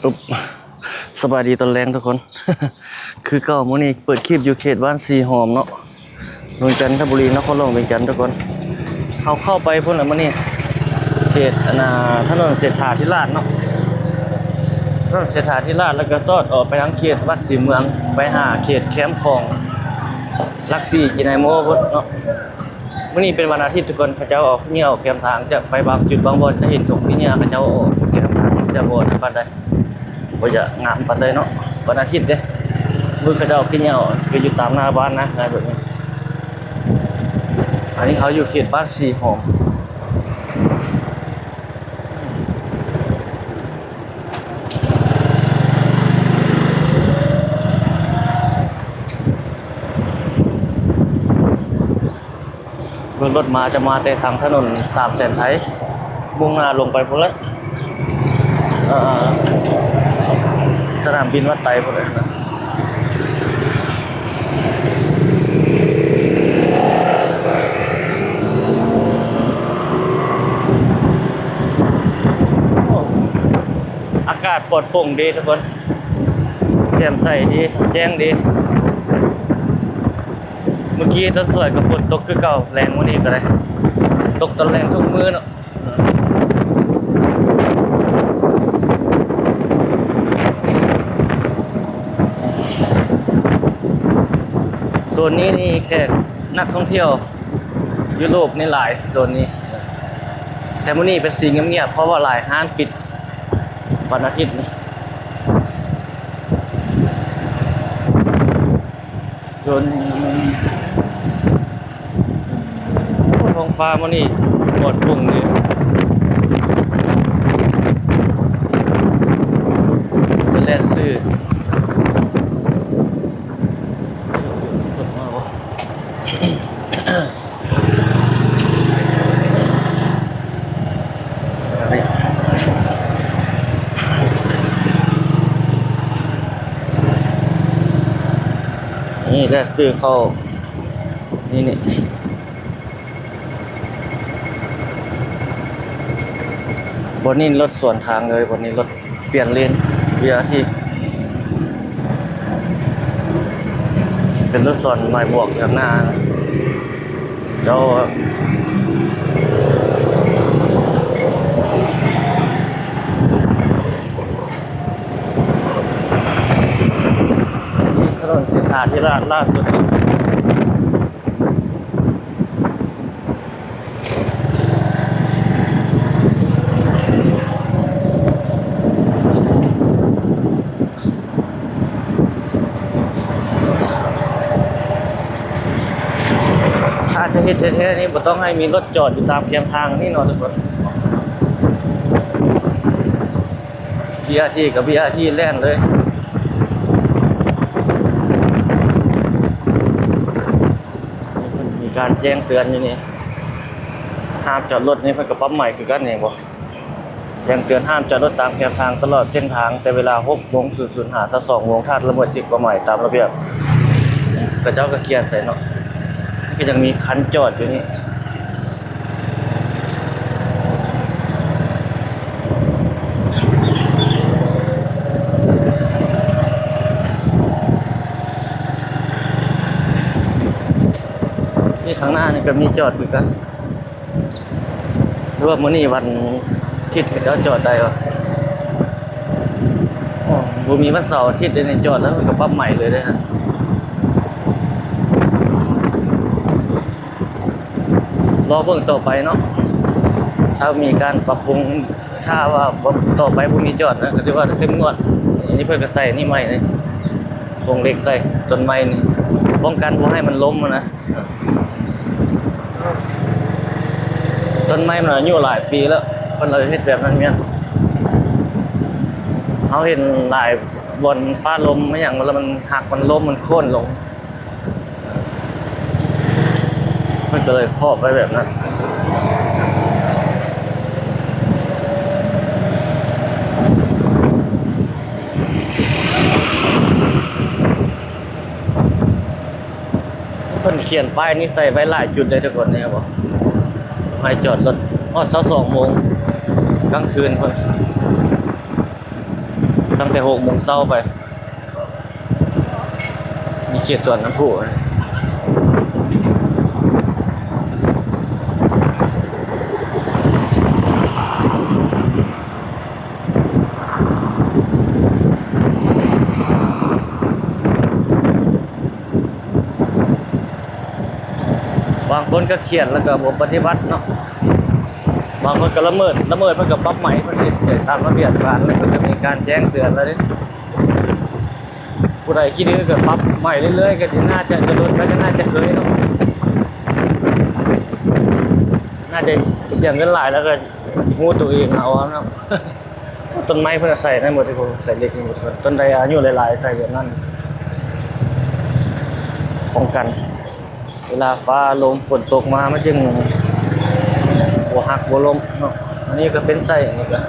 ອຸບ ສະບາຍດີຕອນແລງທຸກຄົນ ຄືເກົ່າ ມື້ນີ້ເປີດຄລິບຢູ່ເຂດບ້ານສີຫອມເນາະ ເມືອງຈັນທະບູລີ ນະຄອນຫຼວງວຽງຈັນທຸກຄົນ. ເຮົາເຂົ້າໄປພຸ້ນລະມື້ນີ້ ເຂດ ອັນນ່າ ຖະໜົນເສດຖາທິລາດເນາະ ຖະໜົນເສດຖາທິລາດ ແລ້ວກໍສອດອອກໄປທາງເຂດວັດສີເມືອງ ໄປຫາເຂດແຄມຂອງຫຼັກສີ່ ຈີໄນໂມພຸ້ນເນາະ. ມື້ນີ້ເປັນວັນອາທິດທຸກຄົນ ເຂົາເຈົ້າເອົາຂີ້ເຫຍື້ອອອກແຄມທາງ ຈະໄປບາງຈຸດບາງບ່ອນຈະເຫັນຖົງຂີ້ເຫຍື້ອເຂົາເຈົ້າເອົາອອກແຄມທາງ ຈະບໍ່ອັນນັ້ນປານໃດ ບໍ່ຢາກງາມປານໃດເນາະ ວັນອາທິດເດ້. ມື້ເຂົາເຈົ້າເອົາຂີ້ເຫຍື້ອອອກ ຄືຢູ່ຕາມໜ້າບ້ານນະ ແບບນີ້. ອັນນີ້ເຮົາຢູ່ເຂດບ້ານສີຫອມ. ເບິ່ງລົດມາ ຈະມາແຕ່ທາງຖະໜົນສາມແສນໄທ ມຸ່ງໜ້າລົງໄປພຸ້ນແຫຼະ ເອີ ສະໜາມບິນວັດໄຕພຸ້ນແຫຼະ. ອາກາດປອດໂປ່ງດີທຸກຄົນ ແຈ່ມໃສດີ ແຈ້ງດີ. ເມື່ອກີ້ຕອນສວຍກໍຝົນຕົກຄືເກົ່າ ແລງມື້ນີ້ກໍໄດ້ ຕົກຕອນແລງທຸກມື້ເນາະ. ໂຊນນີ້ນີ້ແຂກນັກທ່ອງທ່ຽວຢູໂຣບນີ້ຫຼາຍ ໂຊນນີ້ ແຕ່ມື້ນີ້ເປັນສີງຽບໆ ເພາະວ່າຫຼາຍຮ້ານປິດວັນອາທິດນີ້. ຈົນ ໂອ້ ທ້ອງຟ້າມື້ນີ້ປອດໂປ່ງດີ ຈະແລ່ນຊື້ ລົດມາບໍ່? ນີ້ແຫຼະ ຊື້ເຂົ້າ ນີ້ ນີ້ ບ່ອນນີ້ລົດສວນທາງເລີຍ ບ່ອນນີ້ລົດ ປ່ຽນເລນ ວີອາທີ ເປັນລົດສວນໄມ້ບວກທາງໜ້າເຈົ້າ. ນີ້ຖະໜົນເສດຖາທິລາດລ່າສຸດ. ຖ້າຈະເຮັດແທ້ໆນີ້ ບໍ່ຕ້ອງໃຫ້ມີລົດຈອດຢູ່ຕາມແຄມທາງນີ້ເນາະທຸກຄົນ. ວີອາທີ ກັບ ວີອາທີ ແລ່ນເລີຍ. ມີການແຈ້ງເຕືອນຢູ່ນີ້ ຫ້າມຈອດລົດນີ້ ເພິ່ນກໍປັບໃໝຄືກັນນີ້ບໍ່? ແຈ້ງເຕືອນຫ້າມຈອດລົດຕາມແຄມທາງຕະຫຼອດເສັ້ນທາງ ແຕ່ເວລາຫົກໂມງສູນສູນ ຫາຊາວສອງໂມງ ຖ້າລະເມີດຈະຖືກປັບໃໝຕາມລະບຽບ. ເຂົາເຈົ້າກໍຂຽນໃສ່ເນາະ ກໍຍັງມີຄັນຈອດຢູ່ນີ້. ນີ້ຂ້າງໜ້ານີ້ກໍມີຈອດຄືກັນ. ຫຼືວ່າມື້ນີ້ວັນທິດເຂົາເຈົ້າຈອດໄດ້ບໍ່? ອໍ ບໍ່ມີວັນເສົາອາທິດເດ້ນີ້ ຈອດແລ້ວເພິ່ນກໍປັບໃໝເລີຍເດ້. ລໍເບິ່ງຕໍ່ໄປເນາະ ຖ້າມີການປັບປຸງ ຖ້າວ່າບໍ່ ຕໍ່ໄປບໍ່ມີຈອດນະ ກໍຖືວ່າເຂັ້ມງວດ. ອັນນີ້ເພິ່ນກໍໃສ່ນີ້ໃໝ່ນີ້ ໂຄງເຫຼັກໃສ່ ຕົ້ນໄມ້ນີ້ ປ້ອງກັນບໍ່ໃຫ້ມັນລົ້ມນະ. ຕົ້ນໄມ້ມັນອາຍຸຫຼາຍປີແລ້ວ ເພິ່ນເລີຍເຮັດແບບນັ້ນແມ່ນ. ເຮົາເຫັນຫຼາຍບ່ອນຟ້າລົມ ມັນຫຍັງ ແລ້ວມັນຫັກ ມັນລົ້ມ ມັນໂຄ່ນລົງ ເພິ່ນກໍເລີຍຂອບໄວ້ແບບນັ້ນ. ເພິ່ນຂຽນປ້າຍນີ້ໃສ່ໄວ້ຫຼາຍຈຸດເດ້ທຸກຄົນ ເຫັນບໍ່? ໃຫ້ຈອດລົດຮອດຊາວສອງໂມງກາງຄືນພຸ້ນ. ຕັ້ງແຕ່ຫົກໂມງເຊົ້າໄປ ມີເຂດສວນນ້ຳພຸ. ບາງຄົນກໍຂຽນແລ້ວກໍບໍ່ປະຕິບັດເນາະ, ບາງຄົນກໍລະເມີດ, ລະເມີດເພິ່ນກໍປັບໃໝ, ເພິ່ນເຮັດໄປຕາມລະບຽບການ ແລ້ວເພິ່ນກໍມີການແຈ້ງເຕືອນແລ້ວເດ້. ຜູ້ໃດຂີ້ດື້ກໍປັບໃໝເລື້ອຍໆ ກໍໜ້າຈະ ໂດນໆ ໄປກໍໜ້າຈະເຄີຍເນາະ, ໜ້າຈະເສຍເງິນຫຼາຍແລ້ວກໍຮູ້ໂຕເອງເອົາເນາະ. ຕົ້ນໄມ້ເພິ່ນໃສ່ນັ້ນໝົດ, ໃສ່ເຫຼັກນີ້ໝົດ, ຕົ້ນໃດອາຍຸຫຼາຍໆ ໃສ່ແບບນັ້ນ ປ້ອງກັນ ເວລາຟ້າລົມຝົນຕົກມາ ມັນຈຶ່ງບໍ່ຫັກບໍ່ລົ້ມເນາະ. ອັນນີ້ກໍເປັນໄສ້ ອັນນີ້ກໍ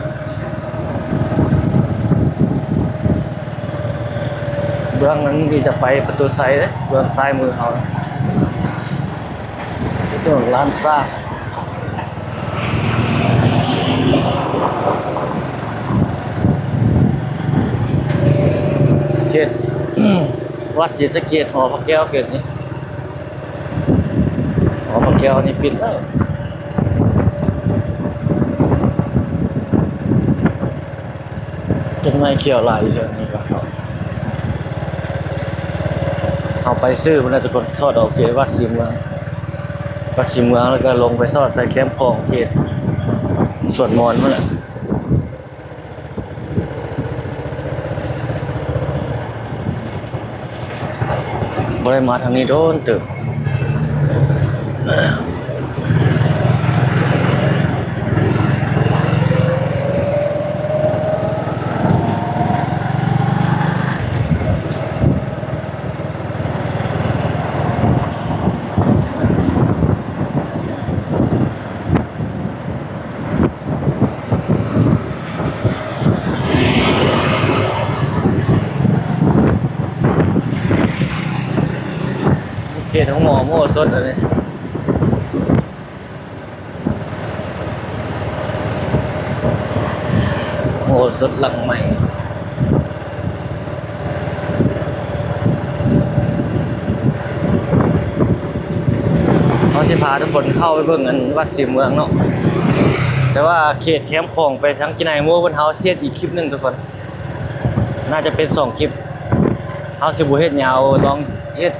ເບື້ອງນັ້ນນີ້ຈະໄປປະຕູໄຊເດ້, ເບື້ອງຊ້າຍມືເຮົາ ຖະໜົນລ້ານຊ້າງ ເຂດ ວັດສີສະເກດ ຫໍພະແກ້ວເຂດນີ້. ຫໍພະແກ້ວນີ້ປິດແລ້ວ. ຕົ້ນໄມ້ຂຽວຫຼາຍຢູ່ແຖວນີ້ກໍ ເຮົາໄປຊື່ພຸ້ນແຫຼະທຸກຄົນ, ສອດອອກເຂດວັດສີເມືອງ, ວັດສີເມືອງ ແລ້ວກໍລົງໄປສອດໃສ່ແຄມຂອງເຂດສວນມອນພຸ້ນແຫຼະ. ບໍ່ໄດ້ມາທາງນີ້ດົນເຕີບ. ເຂດໂຮງໝໍ ໂອສົດ ອັນນີ້ ໂອສົດຫຼັງໃໝ່. ເຮົາຊິພາທຸກຄົນເຂົ້າໄປເບິ່ງອັນວັດສີເມືອງເນາະ, ແຕ່ວ່າເຂດແຄມຂອງໄປທາງກິນາຍໂມເພິ່ນ ເຮົາຊິເຮັດອີກຄລິບໜຶ່ງທຸກຄົນ, ໜ້າຈະເປັນສອງຄລິບ. ເຮົາຊິບໍ່ເຮັດຍາວ, ລອງເຮັດ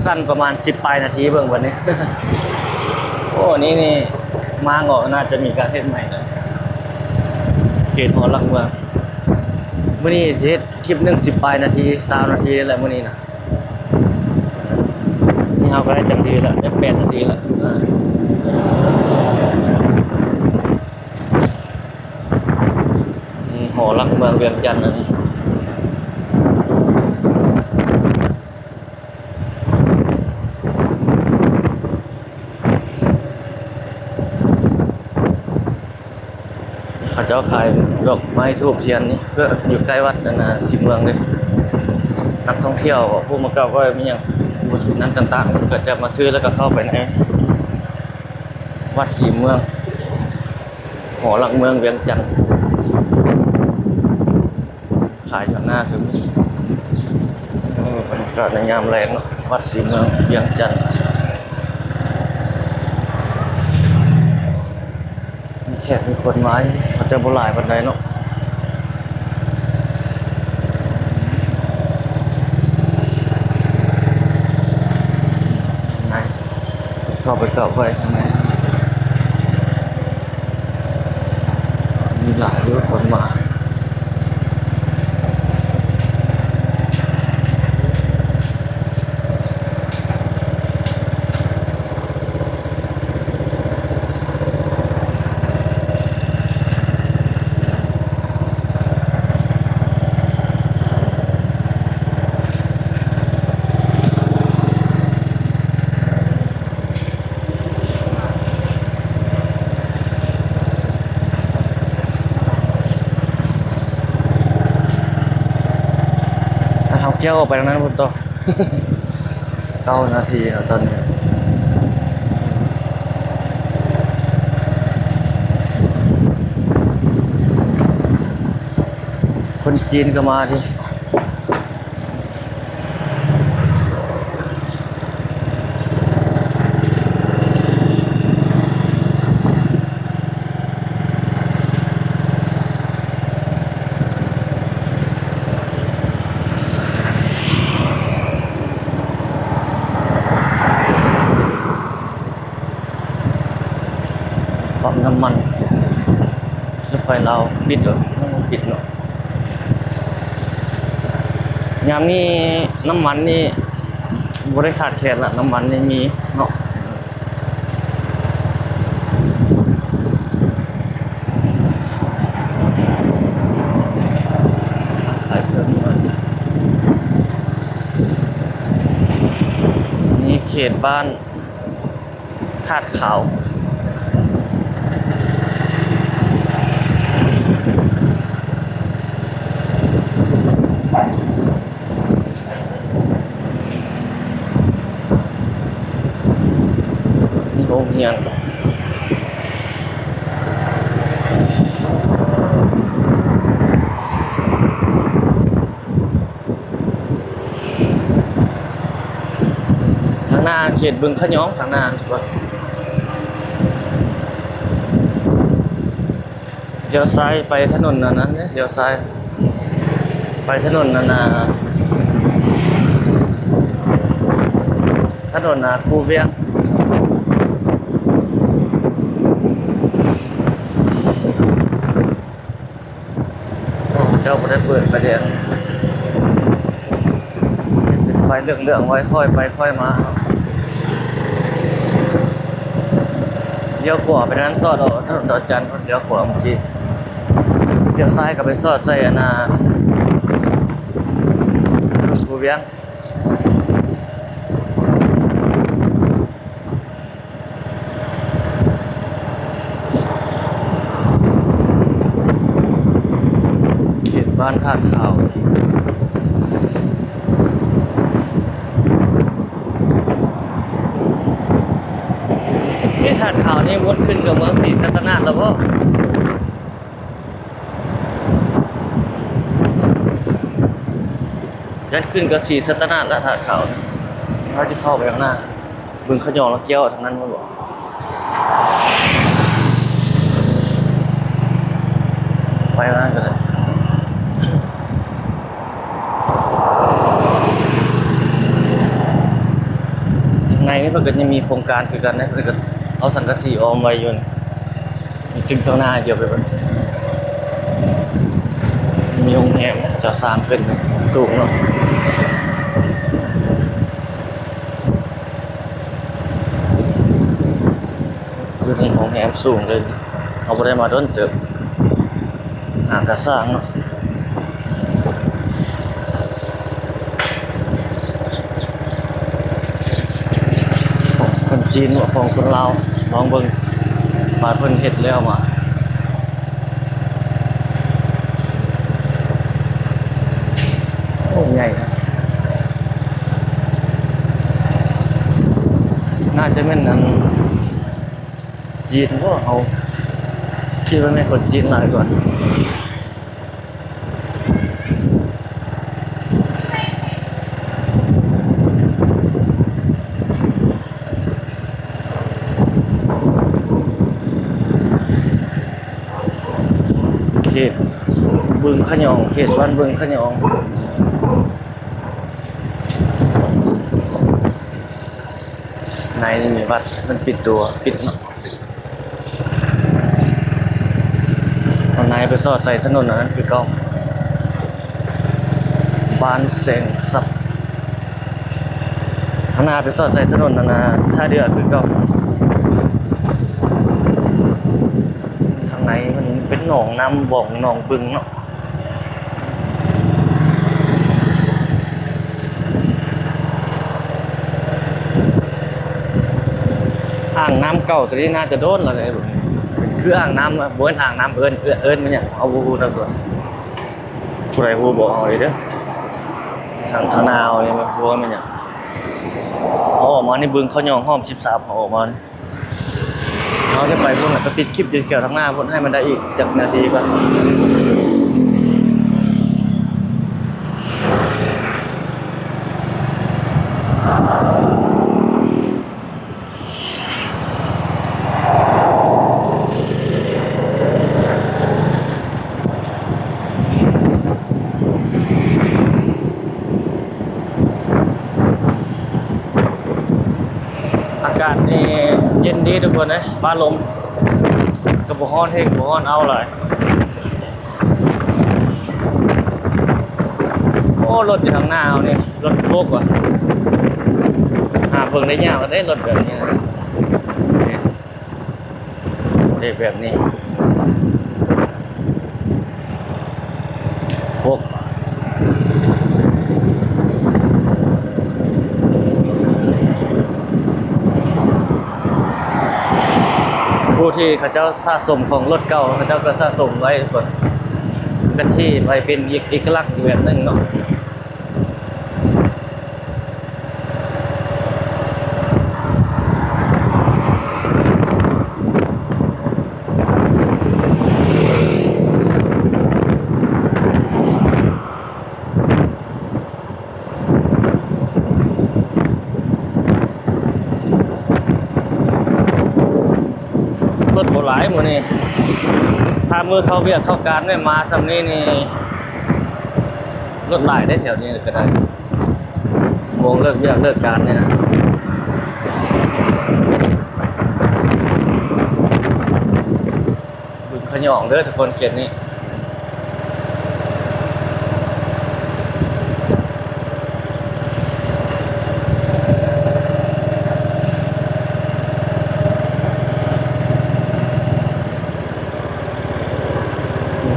ສັ້ນປະມານສິບປາຍນາທີເບິ່ງບັດນີ້. ໂອ້ ນີ້ ນີ້ ມາເງາະ ໜ້າຈະມີການເຮັດໃໝ່ເນາະ ເຂດຫໍຫຼັກເມືອງ. ມື້ນີ້ຊິເຮັດຄລິບໜຶ່ງສິບປາຍນາທີ ຊາວນາທີນີ້ແຫຼະມື້ນີ້ນະ. ນີ້ເຮົາກໍໄດ້ຈັກນາທີລະ? ໄດ້ແປດນາທີລະ. ນີ້ຫໍຫຼັກເມືອງວຽງຈັນອັນນີ້. ເຂົາເຈົ້າຂາຍດອກໄມ້ທູບທຽນນີ້ ເພື່ອຢູ່ໃກ້ວັດອັນນາສີເມືອງເດ້. ນັກທ່ອງທ່ຽວ ພວກມາເກົາກໍມີຫຍັງ ບຸນນັ້ນຕ່າງໆ ເພິ່ນກໍຈະມາຊື້ ແລ້ວກໍເຂົ້າໄປໃນວັດສີເມືອງ ຫໍຫຼັກເມືອງວຽງຈັນ. ຂາຍຢູ່ໜ້າເຖິງ ເອີ ບັນຍາກາດໃນຍາມແລງເນາະ ວັດສີເມືອງວຽງຈັນ. ມີແຂກມີຄົນມາຢູ່ ອາດຈະບໍ່ຫຼາຍປານໃດເນາະ. ເຂົ້າໄປກາບໄຫວ້ຂ້າງໃນ ມີຫຼາຍຢູ່ຄົນມາ. ເຮົາກ່ຽວອອກໄປທາງນັ້ນພຸ້ນຕໍ່. ເກົ້ານາທີແລ້ວຕອນນີ້. ຄ ຄົນຈີນກໍມາຕິ. ປ້ຳນ້ຳມັນ ລົດໄຟລາວປິດເນາະ ຍັງບໍ່ປິດເນາະ. ຍາມນີ້ນ້ຳມັນນີ້ບໍ່ໄດ້ຂາດແຄນລະ ນ້ຳມັນນີ້ມີເນາະ. ນີ້ເຂດບ້ານ ທາດຂາວ ໂຮງຮຽນ ທາງໜ້າເຂດບຶງຂະຫຍອງ ທາງໜ້າ ດຽວຊ້າຍໄປຖະໜົນອັນນັ້ນເດ້ ດຽວຊ້າຍໄປຖະໜົນອັນນ່າ ຖະໜົນ ອ່າ ຄູວຽງ. ໂອ້ ເຈົ້າບໍ່ໄດ້ເປີດໄຟແດງ ເປັນໄຟເຫຼືອງໆ ໄວ້ຄ່ອຍໄປຄ່ອຍມາ. ລ້ຽວຂວາໄປທາງນັ້ນ ຊອດອອກຖະໜົນດອນຈັນ ລ້ຽວຂວາເມື່ອກີ້ ລ້ຽວຊ້າຍກໍໄປຊອດໃສ່ອັນນ່າ ພູວຽງ. ເຂດບ້ານທາດຂາວ ເຂດທາດຂາວນີ້ວົນຂຶ້ນກັບເມືອງສີສັດຕະນາກແລ້ວບໍ່? ຍັດຂຶ້ນກັບສີສັດຕະນາກແລ້ວ ທາດຂາວ ເຮົາຈະເຂົ້າໄປຂ້າງໜ້າ ບຶງຂະຫຍອງລະແກ້ວທາງນັ້ນພຸ້ນບໍ? ໄປທາງນັ້ນກໍໄດ້. ຂ້າງໃນນີ້ເພິ່ນກໍຍັງມີໂຄງການຄືກັນເດ້ ເພິ່ນກໍເອົາສັງກະສີອ້ອມໄວ້ຢູ່ນີ້ ຈຶ່ງເທົ່າໜ້າ ດຽວໄປເບິ່ງ ມີໂຮງແຮມ ເຂົາເຈົ້າສ້າງຂຶ້ນສູງເນາະ. ຢູ່ໃນໂຮງແຮມສູງເລີຍ ເຮົາບໍ່ໄດ້ມາດົນເຕີບ ຫາກະສ້າງເນາະ. ຂອງຄົນຈີນ ຂອງຄົນລາວ ລອງເບິ່ງ ບາດເພິ່ນເຮັດແລ້ວມາ. ໂອ້ ໃຫຍ່ນະ ໜ້າຈະແມ່ນອັນຈີນບໍ? ເຮົາຄິດວ່າແມ່ນຄົນຈີນຫຼາຍກວ່າ. ເຂດບຶງຂະຫຍອງ ເຂດບ້ານບຶງຂະຫຍອງ. ໃນນີ້ມີວັດ ມັນປິດຕົວ ປິດເນາະ. ທາງໃນໄປສອດໃສ່ຖະໜົນອັນນັ້ນຄືເກົ່າ ບ້ານແສງຊັບ. ທາງໜ້າໄປສອດໃສ່ຖະໜົນອັນນ່າ ທ່າເຮືອຄືເກົ່າ. ທາງໃນມັນເປັນໜອງນ້ຳ ຫວ່ອງໜອງບຶງເນາະ. ອ່າງນ້ຳເກົ່າຕົວນີ້ໜ້າຈະໂດນແລ້ວເດ້ ຄືອ່າງນ້ຳ ບໍ່ແມ່ນອ່າງນ້ຳ ເອີ້ນ ເອີ້ນ ເອີ້ນແມ່ນຫຍັງ ເຮົາບໍ່ຮູ້ນຳຕົວ. ຜູ້ໃດຮູ້ບອກເຮົາເດີ ທາງ ທາງໜ້າເຮົານີ້ແມ່ນ ບໍ່ແມ່ນຫຍັງ. ເຮົາອອກມານີ້ ບຶງຂະຫຍອງຫ້ອມສິບສາມ ເຮົາອອກມານີ້. ເຮົາຈະໄປພຸ້ນ ແລ້ວກໍປິດຄລິບຢູ່ແຖວທາງໜ້າພຸ້ນ ໃຫ້ມັນໄດ້ອີກຈັກນາທີກ່ອນ. ນີ້ທຸກຄົນເອີຍ ຟ້າລົມກໍບໍ່ຮ້ອນແຮງ ບໍ່ຮ້ອນເອົາຫຼາຍ. ໂອ້ ລົດຢູ່ທາງໜ້າເຮົານີ້ ລົດໂຟກວ່າ ຫາເບິ່ງໄດ້ຍາກແລ້ວເດ້ ລົດແບບນີ້ນະ. ນີ້ ເລກແບບນີ້ ໂຟກ ຜູ້ທີ່ເຂົາເຈົ້າສະສົມຂອງລົດເກົ່າ ເຂົາເຈົ້າກໍສະສົມໄວ້ ເພິ່ນກໍທີ່ໄວ້ເປັນເອກ ເອກະລັກອີກແບບໜຶ່ງເນາະ. ລົດບໍ່ຫຼາຍມື້ນີ້ ຖ້າມື້ເຂົ້າວຽກເຂົ້າການໄດ້ມາສ່ຳນີ້ນີ້ ລົດຫຼາຍເດ້ແຖວນີ້ກໍໄດ້ ໂມງເລີກວຽກເລີກການນີ້ນະ. ບຶງຂະຫຍອງເດີທຸກຄົນ ເຂດນີ້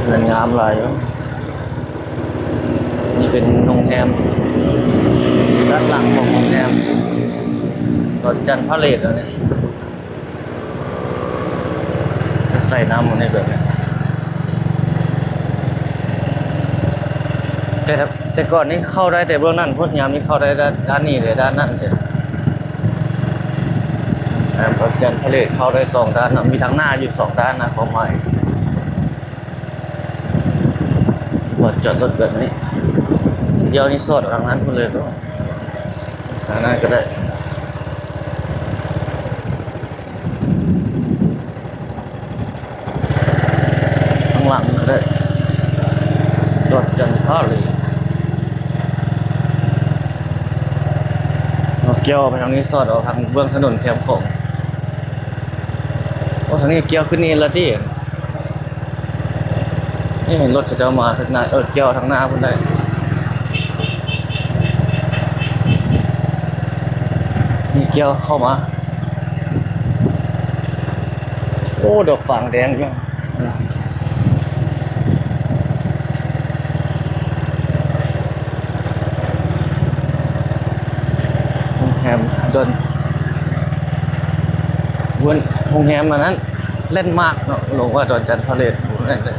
ເຮືອນງາມຫຼາຍຢູ່. ນີ້ເປັນໂຮງແຮມ ດ້ານຫຼັງຂອງໂຮງແຮມດອນຈັນພາເລດ ແລ້ວນີ້ ໃສ່ນ້ຳມັນໃນແບບນີ້ ແຕ່ ແຕ່ກ່ອນນີ້ເຂົ້າໄດ້ແຕ່ເບື້ອງນັ້ນພຸ້ນ ຍາມນີ້ເຂົ້າໄດ້ດ້ານ ດ້ານນີ້ເດ້ ດ້ານນັ້ນເດ້. ແຮມດອນຈັນພາເລດເຂົ້າໄດ້ສອງດ້ານເນາະ ມີທາງໜ້າຢູ່ສອງດ້ານນະ ຄວາມໝາຍ ບ່ອນຈອດລົດແບບນີ້ ດຽວນີ້ສອດອອກທາງນັ້ນພຸ້ນເລີຍ ທາງນັ້ນກໍໄດ້ ທາງຫຼັງກໍໄດ້ ດອນຈັນພາເລດ ເອົາແກ້ວໄປທາງນີ້ ສອດອອກທາງເບື້ອງຖະໜົນແຄມຂອງ. ໂອ້ ທາງນີ້ກ່ຽວຂຶ້ນນີ້ລະຕິ ນີ້ເຫັນລົດເຂົາເຈົ້າມາທາງໜ້າ ເອີ ກ່ຽວທາງໜ້າພຸ້ນໄດ້ ນີ້ກ່ຽວເຂົ້າມາ. ໂອ້ ດອກຝາງແດງຢູ່. ໂຮງແຮມດອນ ເວີນ ໂຮງແຮມອັນນັ້ນ ແລນມາກເນາະ ລົງວ່າດອນຈັນພາເລດ ແມ່ນເລີຍ.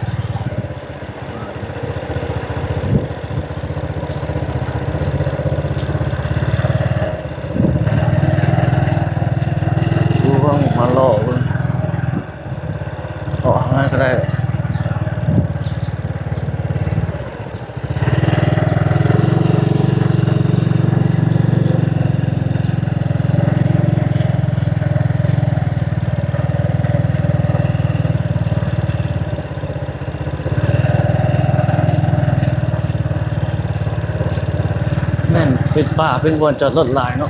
ລອງມາເລາະເບິ່ງ ເລາະທາງນັ້ນກໍໄດ້. ແມ່ນເປັນປ່າ ເປັນບ່ອນຈອດລົດຫຼາຍເນາະ.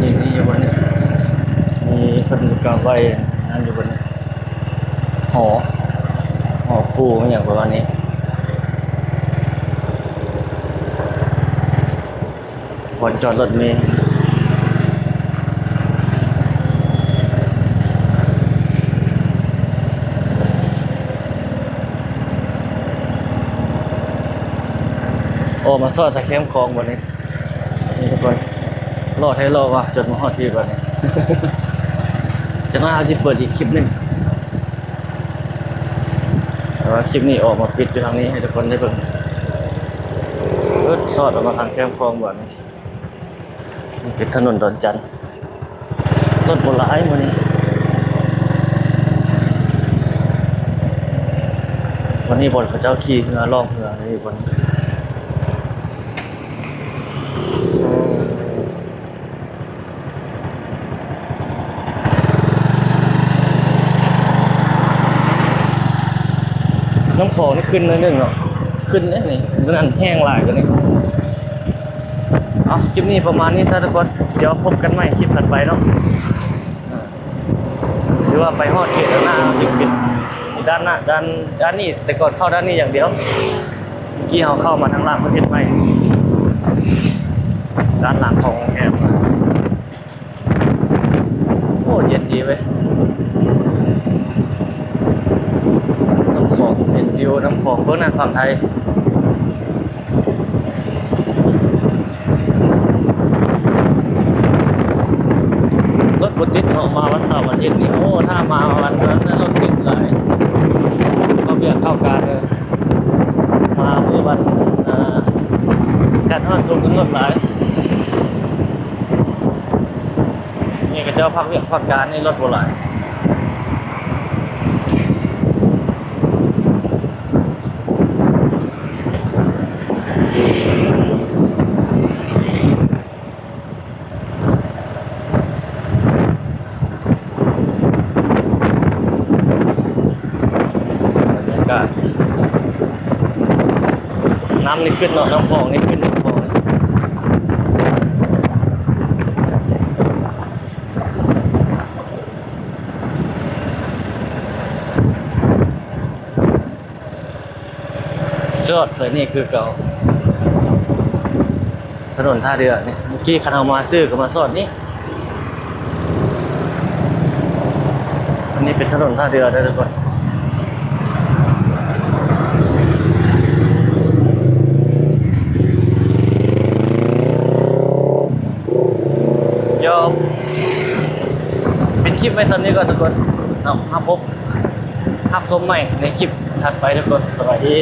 ນີ້ ນີ້ ນີ້ຢູ່ບ່ອນນີ້ ມີເພິ່ນກະໄວ້ນັ້ນຢູ່ບ່ອນນີ້ ຫໍ ຫໍປູຫຍັງປະມານນີ້ ບ່ອນຈອດລົດເມ. ໂອ້ ມາຊອດໃສ່ແຄມຂອງບັດນີ້ ນີ້ທຸກຄົນ ຫຼໍ່ແທ້ຫຼໍ່ວ່າ ຈົນມາຮອດພີ້ບັດນີ້. ຈັກໜ້ອຍເຮົາຊິເປີດອີກຄລິບໜຶ່ງ ແຕ່ວ່າຄລິບນີ້ອອກມາປິດຢູ່ທາງນີ້ໃຫ້ທຸກຄົນໄດ້ເບິ່ງ. ເອີ ຊອດອອກມາທາງແຄມຂອງບັດນີ້ ນີ້ເປັນຖະໜົນດອນຈັນ. ລົດບໍ່ຫຼາຍມື້ນີ້ ວັນນີ້ບ່ອນເຂົາເຈົ້າຂີ່ເຮືອລ່ອງເຮືອນີ້ ບ່ອນນີ້ ນ້ຳຂອງນີ້ຂຶ້ນໜ້ອຍໜຶ່ງເນາະ ຂຶ້ນເດ້ນີ້ ມື້ນັ້ນແຫ້ງຫຼາຍກວ່ານີ້. ເອົາ ຄລິບນີ້ປະມານນີ້ຊະທຸກຄົນ ດຽວພົບກັນໃໝ່ຄລິບຖັດໄປເນາະ. ຫຼືວ່າໄປຮອດເຂດດ້ານໜ້າ ຈຶ່ງເປັນດ້ານໜ້າ ດ້ານ ດ້ານນີ້ ແຕ່ກ່ອນເຂົ້າດ້ານນີ້ຢ່າງດຽວ. ເມື່ອກີ້ເຮົາເຂົ້າມາທາງຫຼັງເພິ່ນເຮັດໃໝ່ ດ້ານຫຼັງຂອງໂຮງແຮມ. ໂອ້ ເຢັນດີເວີຍ. ນ້ຳຂອງ ເຫັນວິວນ້ຳຂອງເບິ່ງນັ້ນຝັ່ງໄທ. ລົດບໍ່ຕິດເນາະ ມາວັນເສົາວັນອາທິດນີ້. ໂອ້ ຖ້າມາວັນນັ້ນລົດຕິດຫຼາຍ ເຂົ້າວຽກເຂົ້າການເດີ. ມາມື້ວັນ ອ່າ ຈັນທ໌ ຮອດສຸກນີ້ລົດຫຼາຍ. ນີ້ເຂົາເຈົ້າພັກວຽກພັກການນີ້ ລົດບໍ່ຫຼາຍ. ບັນຍາກາດ ນ້ຳນີ້ຂຶ້ນເນາະ ນ້ຳຂອງນີ້ຂຶ້ນ ນ້ຳຂອງນີ້. ຈອດໃສ່ນີ້ຄືເກົ່າ ຖະໜົນທ່າເດື່ອນີ້. ເມື່ອກີ້ຄັນເຮົາມາຊື່ກໍມາຈອດນີ້. ອັນນີ້ເປັນຖະໜົນທ່າເດື່ອເດີທຸກຄົນ. ດຽວປິດຄລິບໄວ້ສ່ຳນີ້ກ່ອນທຸກຄົນເນາະ. ຮັບພົບ ຮັບຊົມໃໝ່ໃນຄລິບຖັດໄປທຸກຄົນ. ສະບາຍດີ.